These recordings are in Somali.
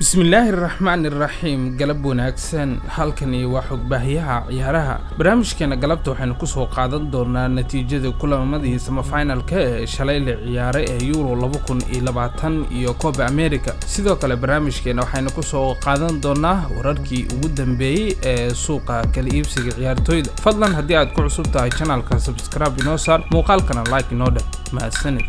Bismillaahi raxmaani raxiim. Galab wanaagsan. Halkani waa xogbaahiyaha ciyaaraha. Barnaamijkeena galabta waxaynu kusoo qaadan doonaa natiijada kulamadii semifinalka ee shalay la ciyaaray ee Euro 2020 iyo Copa America. Sidoo kale barnaamijkeena waxaynu kusoo qaadan doonaa wararkii ugu dambeeyey ee suuqa kala iibsiga ciyaartooyda. Fadlan, haddii aad ku cusub tahay channelka, subscribe inoo saar, muuqaalkana like inoo dheh. Mahadsanid.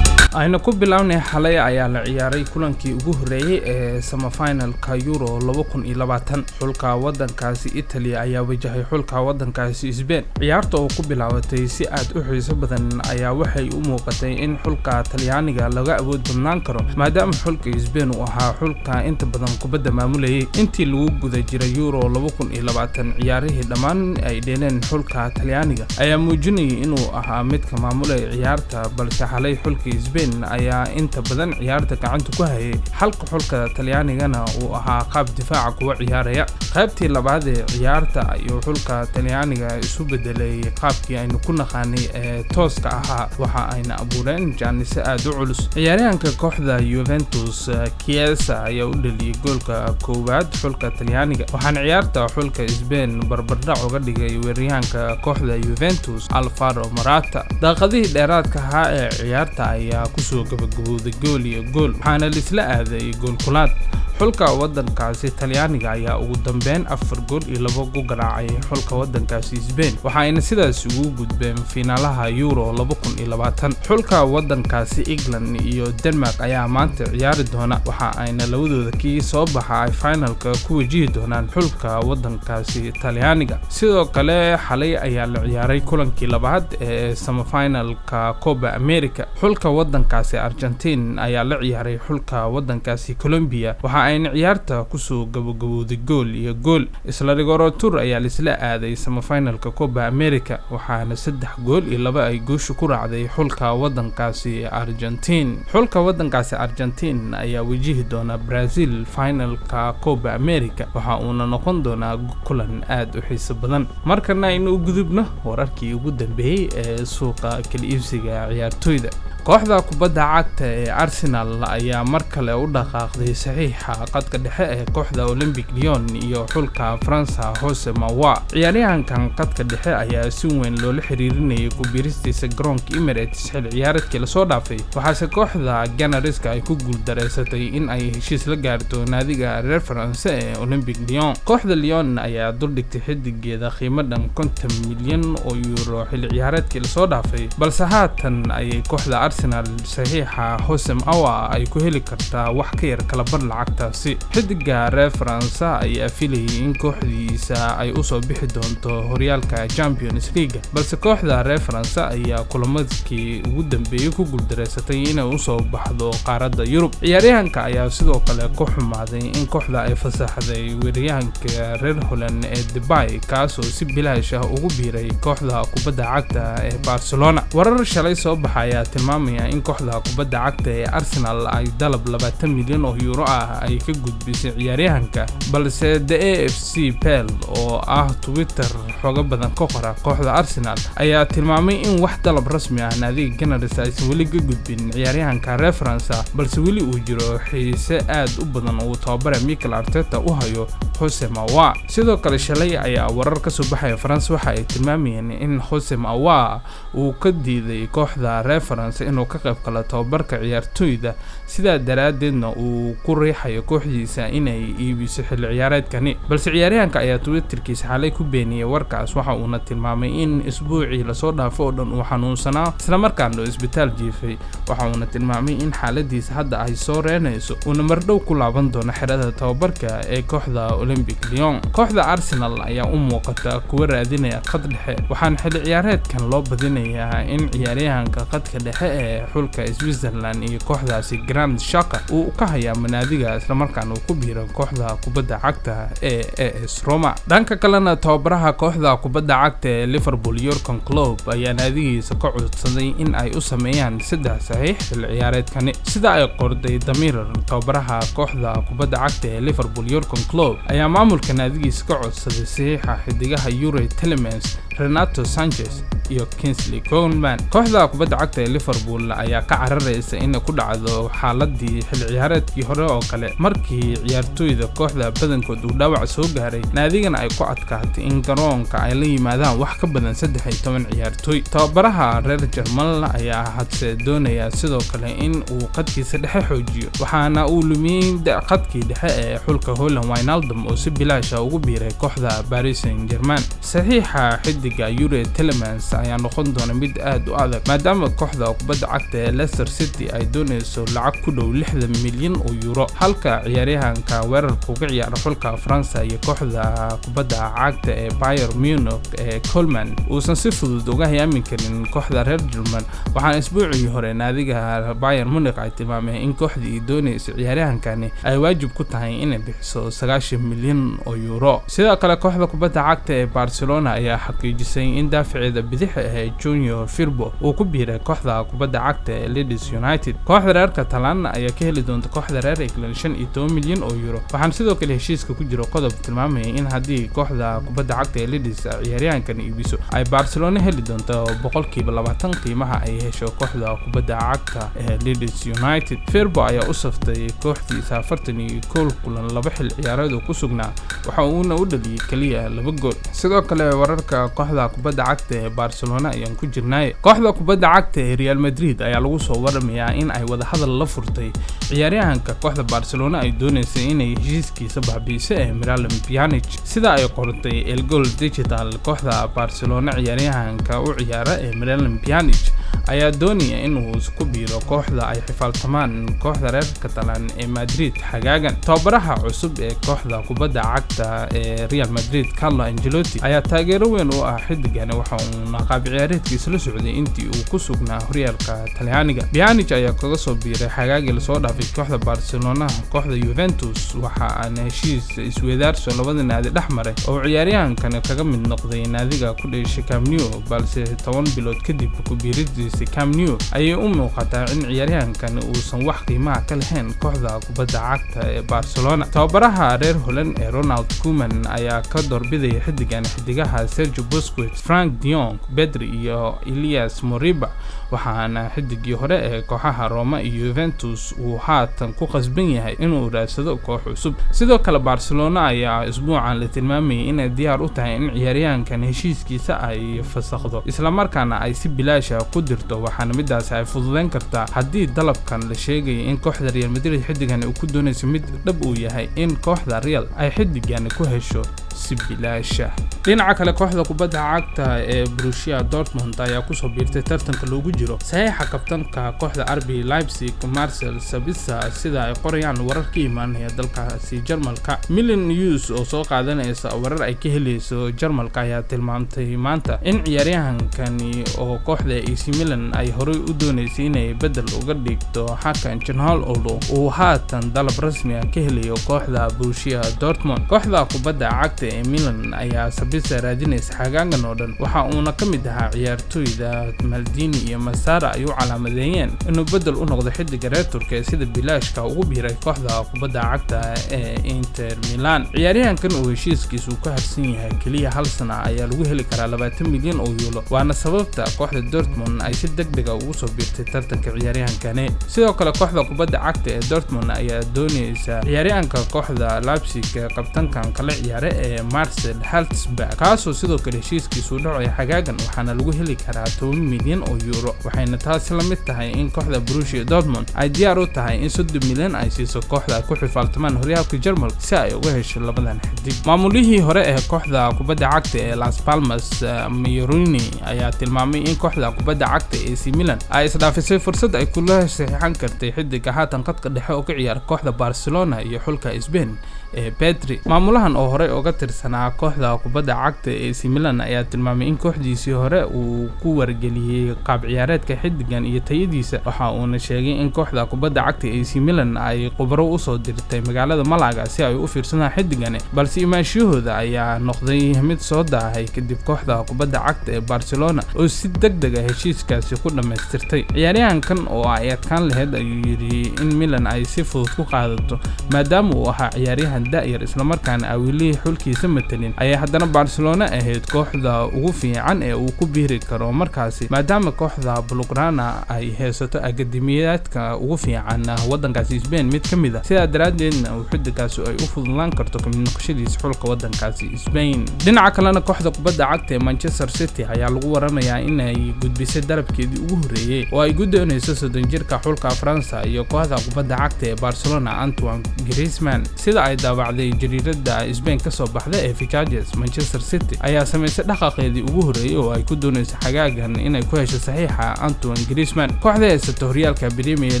Aynu ku bilownay, xalay ayaa la ciyaaray kulankii ugu horreeyey ee semifinalka Euro 2020. Xulka waddankaasi Italy ayaa wajahay xulka waddankaasi Spain. Ciyaarta oo ku bilaabatay si aad u xiiso badan ayaa waxay u muuqatay in xulka Talyaaniga laga awood badnaan karo, maadaama xulka Spain uu ahaa xulka inta badan kubadda maamulayay. Intii lagu guda jiray Euro 2020, ciyaarihii dhammaan ay dheeleen xulka Talyaaniga ayaa muujinayay inuu ahaa midka maamulaya ciyaarta, balse xalay xulka Spain ayaa inta badan ciyaarta gacanta ku hayay, halka xulka Talyaanigana uu ahaa qaab difaaca kuwa ciyaaraya. Qaybtii labaad ee ciyaarta ayuu xulka Talyaaniga isu bedelay qaabkii aynu ku naqaanay ee tooska ahaa, waxa ayna abuureen jaanise aada u culus. Ciyaaryahanka kooxda Juventus, Chiesa, ayaa u dhaliyay goolka koowaad xulka Talyaaniga, waxaana ciyaarta xulka Spain barbardhac uga dhigay weeraryahanka kooxda Juventus, Alvaro Morata. Daaqadihii dheeraadka ahaa ee ciyaarta ayaa kusoo gabagabowday gool iyo gool, waxaana laisla aaday goolkulaad. Xulka waddankaasi Talyaaniga ayaa ugu dambeyn 4 gool iyo 2 ku garaacay xulka waddankaasi Spain, waxa ayna sidaas ugu gudbeen fiinaalaha Euro 2020. Xulka waddankaasi England iyo Denmark ayaa maanta ciyaari doona, waxa ayna labadooda kii soo baxa ay finalka ku wajihi doonaan xulka waddankaasi Talyaaniga. Sidoo kale xalay ayaa la ciyaaray kulankii labaad ee semifinalka Copa America. Xulka waddankaasi Argentine ayaa la ciyaaray xulka waddankaasi Colombia, waxa ayna ciyaarta kusoo gabagabowday gool iyo gool. Isla rigoro tour ayaa laisla aaday semifinalka Copa America, waxaana 3 gool iyo 2 ay guusha ku raacday xulka waddankaasi Argentine. Xulka waddankaasi Argentine ayaa wajihi doona Brazil finalka Copa America, waxa uuna noqon doonaa kulan aada u xiiso badan. Markana aynu u gudubno wararkii ugu dambeeyey ee suuqa kala iibsiga ciyaartooyda. Kooxda kubadda cagta ee Arsenal ayaa mar kale u dhaqaaqday saxiixa qadka dhexe ee kooxda Olympique Lyon iyo xulka Faransa, Houssem Aouar. Ciyaaryahankan qadka dhexe ayaa si weyn loola xiriirinayay ku biiristiisa garoonka Emirates xil ciyaareedkii lasoo dhaafay, waxaase kooxda Gunnerska ay ku guuldareysatay in ay heshiis la gaarto naadiga reer Faranse ee Olympique Lyon. Kooxda Lyon ayaa duldhigtay xidigeeda qiimo dhan 50 milyan oo euro xilli ciyaareedkii lasoo dhaafay, balse haatan ayay kooxda Arsenal saxiixa Houssem Aouar ay ku heli kartaa wax ka yar kalabar lacagtaasi. Xidiga reer Faransa ayaa filayay in kooxdiisa ay usoo bixi doonto horyaalka Champions League, balse kooxda reer Faransa ayaa kulamadkii ugu dambeeyey ku guuldareysatay inay usoo baxdo qaaradda Yurub. Ciyaaryahanka ayaa sidoo kale ku xumaaday in kooxda ay fasaxday weeraryahanka reer Holland ee Depay, kaasoo si bilaash ah ugu biiray kooxda kubadda cagta ee Barcelona. Warar shalay soo baxa ayaa tilmaamaya in kooxda kubadda cagta ee Arsenal ay dalab 20 milyan oo euro ah ay ka gudbisay ciyaaryahanka, balse The AFC Bell oo ah Twitter xooga badan ka qora kooxda Arsenal ayaa tilmaamay in wax dalab rasmi ah naadiga Gunners aysan weli ka gudbin ciyaaryahanka reer Faransa, balse weli uu jiro xiise aad u badan oo uu tababare Mikel Arteta u hayo Houssem Aouar. Sidoo kale shalay ayaa warar kasoo baxaya Faransa waxa ay tilmaamayeen in Houssem Aouar uu ka diiday kooxda reer Faransa inuu ka qayb galo tababarka ciyaartooyda, sidaa daraaddeedna uu ku riixayo kooxdiisa inay iibiso xilli ciyaareedkani. Balse ciyaaryahanka ayaa Twitterkiisa xalay ku beeniyey warkaas, waxa uuna tilmaamay in isbuucii lasoo dhaafo oo dhan uu xanuunsanaa, islamarkaana uu isbitaal jiifay. Waxa uuna tilmaamay in xaaladiisa hadda ay soo reenayso, uuna mardhow ku laaban doono xerada tababarka ee kooxda Olympique Lyon. Kooxda Arsenal ayaa u muuqata kuwa raadinaya khad dhexe, waxaana xilli ciyaareedkan loo badinayaa in ciyaaryahanka khadka dhexe ee xulka Switzerland iyo kooxdaasi, Granit Xhaka, uu ka hayaa manaadiga, islamarkaana uu ku biiro kooxda kubadda cagta ee AS Roma. Dhanka kalena, tababaraha kooxda kubadda cagta ee Liverpool, Jurgen Klopp, ayaa naadigiisa ka codsaday in ay u sameeyaan saddex saxiix xilli ciyaareedkani. Sida ay qorday The Mirror, tababaraha kooxda kubadda cagta ee Liverpool, Jurgen Klopp, ayaa maamulka naadigiisa ka codsaday saxiixa xidigaha Youri Tielemans. Renato Sanchez iyo Kingsley Coman. Kooxda kubadda cagta ee Liverpool ayaa ka cararaysa inay ku dhacdo xaaladii xilli ciyaareedkii hore oo kale, markii ciyaartooyda kooxda badankood uu dhaawac soo gaaray, naadigana ay ku adkaatay in garoonka ay la yimaadaan wax ka badan 13 ciyaartooy. Tababaraha reer Jarmal ayaa hadse doonaya sidoo kale in uu qadkiisa dhexe xoojiyo, waxaana uu lumiyey qadkii dhexe ee xulka Holland Wijnaldum oo si bilaasha ugu biiray kooxda Paris Saint-Germain. Saxiixa xidiga Yuri Tielemans ayaa noqon doona mid aad u adag, maadaama kooxda kubadda cagta ee Leicester City ay doonayso lacag ku dhow 60 milyan oo euro, halka ciyaaryahanka weerarka uga ciyaara xulka Faransa iyo kooxda kubadda cagta ee Bayern Munich ee Coleman uusan si fudud uga hayaamin karin kooxda reer German. Waxaana isbuucii hore naadiga Bayern Munich ay tilmaameen in kooxdii doonaysa ciyaaryahankani ay waajib ku tahay inay bixiso 90 milyan oo euro. Sidoo kale kooxda kubadda cagta ee Barcelona ayaa xaqiijisay in daafaceeda bidix ee Junior Firpo uu ku biiray kooxda kubadda cagta ee Leeds United. Kooxda reer Catalan ayaa ka heli doonta kooxda reer England 15 milyan oo euro. Waxaana sidoo kale heshiiska ku jiro qodob tilmaamaya in haddii kooxda kubadda cagta ee Leeds ciyaaryahankan iibiso, ay Barcelona heli doonto 20% qiimaha ay hesho kooxda kubadda cagta ee Leeds United. Firpo ayaa u saftay kooxdiisa 41 kulan laba xil ciyaareed oo ku sugnaa, waxa uuna u dhaliyay kaliya 2 gool. Sidoo kale wararka kooxda kubadda cagta ee Barcelona ayaan ku jirnay. Kooxda kubadda cagta ee Real Madrid ayaa lagu soo waramayaa in ay wadahadal la furtay ciyaaryahanka kooxda Barcelona ay dooneysay inay heshiiskiisa baabi'iso ee Miralem Pjanic. Sida ay qortay El Gol Digital, kooxda Barcelona ciyaaryahanka u ciyaara ee Miralem Pjanic ayaa doonaya inuu ku biiro kooxda ay xifaaltamaan kooxda reer Catalan ee Madrid xagaagan. Tababaraha cusub ee kooxda kubadda cagta ee Real Madrid, Carlo Ancelotti, ayaa taageero weyn u ah xidigani, waxa uuna qaab ciyaareedkiisa la socday intii uu ku sugnaa horyaalka Talyaaniga. Pjanic ayaa kaga soo biiray xagaagii lasoo dhaafay kooxda Barcelona kooxda Juventus, waxa aana heshiis isweydaarso labada naadi dhex maray oo ciyaaryahankani kaga mid noqday naadiga ku dheeshay Camp Nou, balse 10 bilood kadib ku biiridiisa Camp Nou ayay u muuqataa in ciyaaryahankani uusan wax qiimaha ka lahayn kooxda kubadda cagta ee Barcelona. Tababaraha reer Holland ee Ronald Koeman ayaa ka doorbidaya xidigan xidigaha Sergio Busquets, Frank de Jong, Pedri iyo Elias Moriba, waxaana xidigii hore ee kooxaha Roma iyo Juventus uu haatan ku qasban yahay inuu raadsado koox cusub. Sidoo kale Barcelona ayaa isbuucan la tilmaamayay inay diyaar u tahay in ciyaaryahankan heshiiskiisa ay fasakhdo, islamarkaana ay si bilaasha ku dirto, waxaana midaasi ay fududeyn kartaa haddii dalabkan la sheegaya in kooxda Real Madrid xidigan uu ku doonayso mid dhab uu yahay, in kooxda Real ay xidigan ku hesho si bilaasha. Dhinaca kale kooxda kubadda cagta ee Borussia Dortmund ayaa kusoo biirtay tartanka loogu jiro saxiixa kabtanka kooxda RB Leipzig Marcel Sabitzer, sida ay qorayaan warar ka imaanaya dalkaasi Jarmalka. Milan News oo soo qaadanaysa warar ay ka helayso Jarmalka ayaa tilmaamtay maanta in ciyaaryahankani oo kooxda AC Milan ay horey u dooneysay inay bedel uga dhigto Hakan Çalhanoğlu uu haatan dalab rasmi ah ka helayo kooxda Borussia Dortmund. Kooxda kubadda cagta ee Milan ayaa Sabitzer raadinaysa xagaagan oo dhan, waxa uuna ka mid ahaa ciyaartooyda Maldini iyo Massara ay u calaamadeeyeen inuu bedel u noqdo xidiga reer Turkiya ee sida bilaashka ugu biiray kooxda kubadda cagta ee Inter Milan. Ciyaaryahankan uu heshiiskiisu ku harsan yahay kaliya hal sana ayaa lagu heli karaa 20 milyan oo euro, waana sababta kooxda Dortmund ay si degdeg ah ugu soo biirtay tartanka ciyaaryahankani. Sidoo kale kooxda kubadda cagta ee Dortmund ayaa doonaysa ciyaaryahanka kooxda Leipzig ee kabtankan kala ciyaara ee Marcel Halstenberg, kaasoo sidoo kale heshiiskiisu dhacayo xagaagan, waxaana lagu heli karaa 10 milyan oo euro, waxayna taasi la mid tahay in kooxda Borussia Dortmund ay diyaar u tahay in 30 milyan ay siiso kooxda ay ku xifaaltamaan horyaalka Jarmalka si ay uga hesho labadan xidig. Maamulihii hore ee kooxda kubadda cagta ee Las Palmas Maiorini ayaa tilmaamay in kooxda kubadda cagta ee AC Milan ay isdhaafisay fursad ay kula saxiixan kartay xidiga haatan khadka dhexe oo ka ciyaara kooxda Barcelona iyo xulka Spain ee Pedri. Maamulahan oo horey uga tirsanaa kooxda kubadda cagta ee AC Milan ayaa tilmaamay in kooxdiisii hore uu ku wargeliyey qaab ciyaareedka xidigan iyo tayadiisa, waxa uuna sheegay in kooxda kubadda cagta ee AC Milan ay khubaro usoo dirtay magaalada Malaga si ay u fiirsadaan xidigani, balse imaanshahooda ayaa noqday mid soo daahay kadib kooxda kubadda cagta ee Barcelona oo si degdeg ah heshiiskaasi ku dhamaystirtay. Ciyaaryahankan oo ay adkaan lahayd ayuu yidhi in Milan ay si fudud ku qaadato, maadaama uu ahaa ciyaaryahan Ciyaaryahan da-yar islamarkaana awilihii xulkiisa matalin ayay haddana Barcelona ahayd kooxda ugu fiican ee uu ku biiri karo markaasi, maadaama kooxda Blaugrana ay haysato akademiyaadka ugu fiican waddankaasi Spain mid ka mid a, sidaa daraaddeedna uu xidigaasi ay u fududaan karto kamid noqoshadiisa xulka waddankaasi Spain. Dhinaca kalena, kooxda kubadda cagta ee Manchester City ayaa lagu waramayaa inay gudbisay dalabkeedii ugu horreeyey oo ay guddoonayso 30 jirka xulka Faransa iyo kooxda kubadda cagta ee Barcelona, Antoine Griezmann. Sida ay daabacday jariirada Spain kasoo baxda ee Fichajes, Manchester City ayaa samaysay dhaqaaqeedii ugu horreeyey oo ay ku doonayso xagaagan inay ku hesho saxiixa Antoine Griezmann. Kooxda haysata horyaalka Premier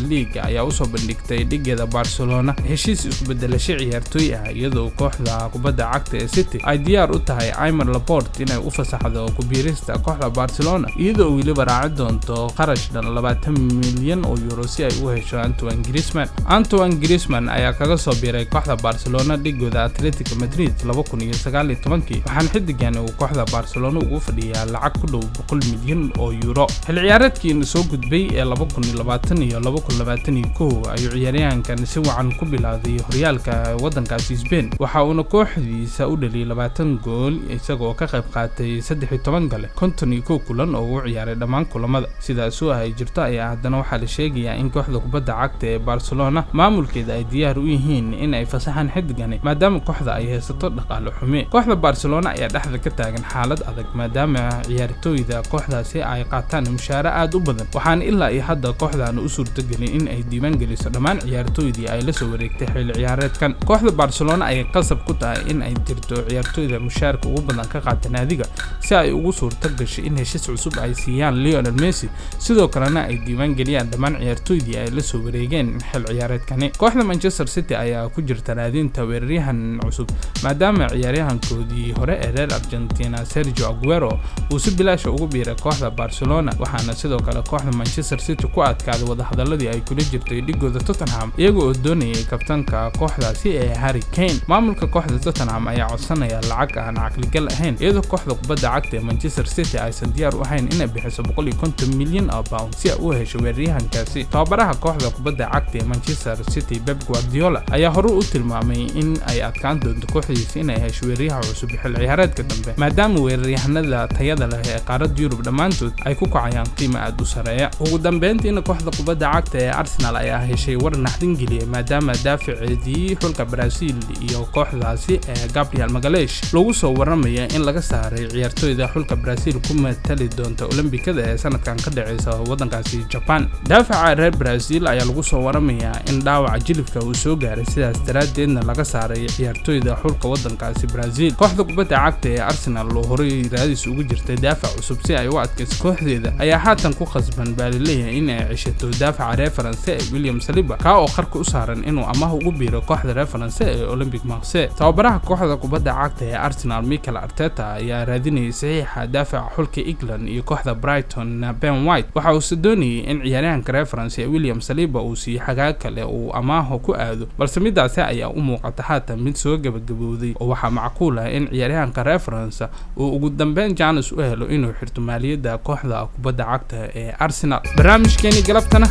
League ayaa usoo bandhigtay dhigeeda Barcelona heshiis isku bedelasho ciyaartooy ah, iyadoo kooxda kubadda cagta ee City ay diyaar u tahay Aymeric Laporte inay u fasaxdo ku biirista kooxda Barcelona, iyadoo weliba raaci doonto qarash dhan 20 milyan oo euro si ay u hesho Antoine Griezmann. Antoine Griezmann ayaa kaga soo biiray kooxda Barcelona dhigooda Atletico Madrid 2019-kii, waxaana xidigan uu kooxda Barcelona ugu fadhiyaa lacag ku dhow 100 milyan oo euro. Xil ciyaareedkiina soo gudbay ee 2020 iyo 2021 ayuu ciyaaryahankan si wacan ku bilaaday horyaalka waddankaasi Spain, waxa uuna kooxdiisa u dhaliyay 20 gool, isagoo ka qayb qaatay 13 gale 51 kulan oo uu ciyaaray dhammaan kulamada. Sidaas oo ay jirto ayaa haddana waxaa la sheegayaa in kooxda kubadda cagta ee Barcelona maamulkeeda ay diyaar u yihiin in ay fasaxaan xidigani, maadaama kooxda ay haysato dhaqaale xumi. Kooxda Barcelona ayaa dhexda ka taagan xaalad adag, maadaama ciyaartooyda kooxdaasi ay qaataan mushaaro aad u badan, waxaana ilaa iyo hadda kooxdan u suurtagelin in ay diiwaan geliso dhammaan ciyaartooydii ay la soo wareegtay xilli ciyaareedkan. Kooxda Barcelona ayay qasab ku tahay in ay dirto ciyaartooyda mushaarka ugu badan ka qaata naadiga, si ay ugu suurta gasho in heshiis cusub ay siiyaan Lionel Messi, sidoo kalena ay diiwaan geliyaan dhammaan ciyaartooydii ay la soo wareegeen xil ciyaareedkani. Kooxda Manchester City ayaa ku jirta raadinta weeraryahan cusub, maadaama ciyaaryahankoodii hore ee reer Argentina, Sergio Aguero, uu si bilaasha ugu biiray kooxda Barcelona. Waxaana sidoo kale kooxda Manchester City ku adkaaday wadahadaladii ay kula jirtay dhigooda Tottenham, iyaga oo doonayay kabtanka kooxdaasi ee Harry Kane. Maamulka kooxda Tottenham ayaa codsanaya lacag aan caqligal ahayn, iyadoo kooxda kubadda cagta ee Manchester City aysan diyaar u ahayn inay bixiso 150 milyan oo pound si ay u hesho weeraryahankaasi. Tababaraha kooxda kubadda cagta ee Manchester City, Pep Guardiola, ayaa hore u tilmaamay in ay adkaan doonto kooxdiisa inay hesho weeraryaha cusub xil ciyaareedka dambe, maadaama weeraryahanada tayada leh ee qaaradda Yurub dhammaantood ay ku kacayaan qiimo aad u sareeya. Ugu dambeyntiina, kooxda kubadda cagta ee Arsenal ayaa heshay war naxdin geliyay, maadaama daafaceedii xulka Brazil iyo kooxdaasi ee Gabriel Magalhaes lagu soo waramaya in laga saaray ciyaartooyda xulka Brazil ku matali doonta Olombikada ee sanadkan ka dhaceysa waddankaasi Japan. Daafaca reer Brazil ayaa lagu soo waramayaa in dhaawaca jilibka uu soo gaaray, sidaas daraaddeedna laga saaray ciyaartooyda xulka waddankaasi Brazil. Kooxda kubadda cagta ee Arsenal oo horey raadis ugu jirtay daafac cusub si ay u adkayso kooxdeeda ayaa haatan ku khasban baa laleeyahay in ay ceshato daafaca reer Faranse ee William Saliba, kaa oo qarka u saaran inuu amaah ugu biiro kooxda reer Faranse ee Olympique Marseille. Tababaraha kooxda kubadda cagta ee Arsenal, Mikel Arteta, ayaa raadinayay saxiixa daafaca xulka England iyo kooxda Brighton, Ben White. Waxa uuse doonayay in ciyaaryahanka reer Faranse ee William Saliba uu siiyo xagaag kale uu amaaho ku aado, balse midaasi ayaa u muuqata haatan mid soo gabagabowday, oo waxaa macquul ah in ciyaaryahanka reer Faransa uu ugu dambeyn chance u helo inuu xirto maaliyadda kooxda kubadda cagta ee Arsenal. Barnaamijkeeni galabtana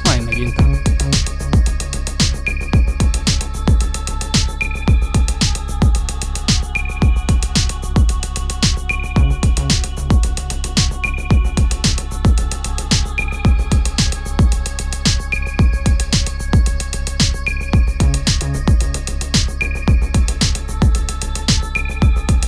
waa inaginta.